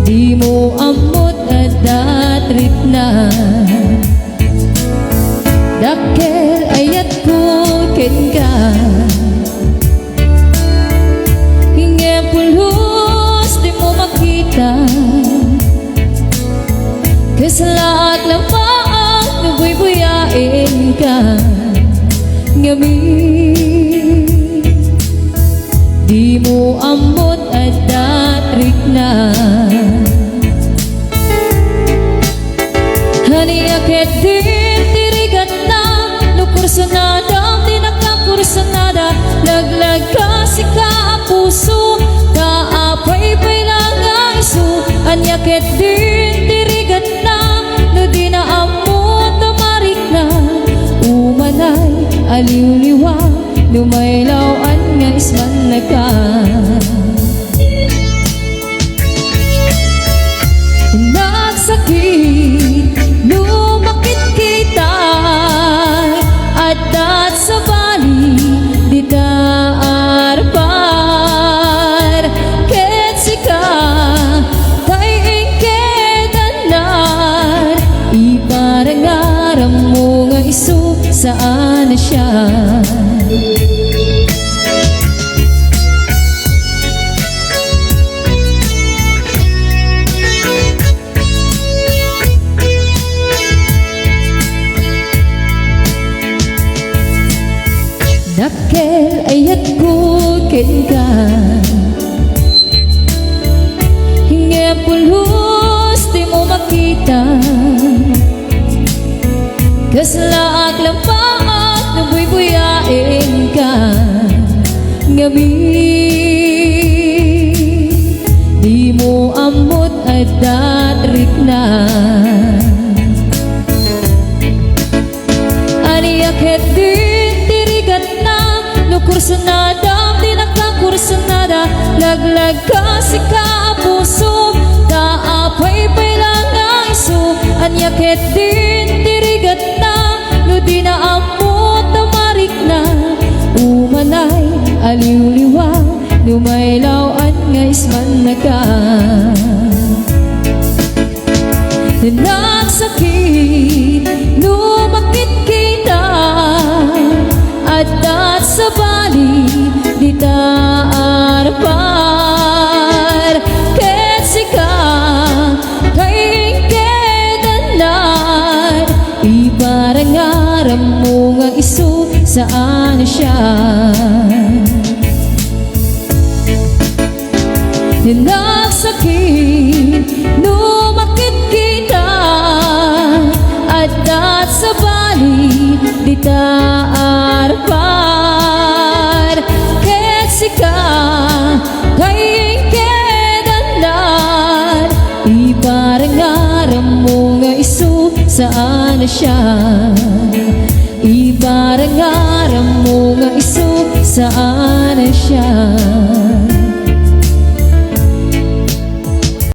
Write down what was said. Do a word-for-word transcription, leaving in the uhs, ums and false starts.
Dimo ammot adda rikna. Dakkel ayatko kenka. Ngem pulos dimo makita. Kasla ak laeng no buybuyaenka. Ngamin, dimo ammot adda rikna. Ania ketdin ti rigatna no kursunadam ti nakakursunada? Laglag ka, sika a puso, ta apay pay la nga isu. Ania ketdin ti rigatna no dina ammot a marikna? Umanay aliwliwa no maylaw-an nga ismannaka. Nagsakit no makitkita, adda sabali dita arpar ket sika, tay inkedannan, iparangarammo nga isu saan a siak. Dakkel ayatko kenka. Ngem pulos dimo makita. Kasla ak laeng no buybuyaenka. Ngamin, dimo ammot adda rikna. Ania ketdin ti rigatna no kursunadam ti nakakursunada? Laglag ka, sika a puso, ta apay pay la nga isu. Ania ketdin ti rigatna no dina ammot a marikna? Umanay aliwliwa no maylaw-an nga ismannaka. Nagsakit no makitkita, adda sabali dita arpar ket sika, tay inkedannan, iparangarammo nga isu saan a siak. Nagsakit no makitkita, adda sabali dita arpar ket sika, tay inkedannan, iparangarammo nga isu saan a siak. Iparangarammo nga isu saan a siak.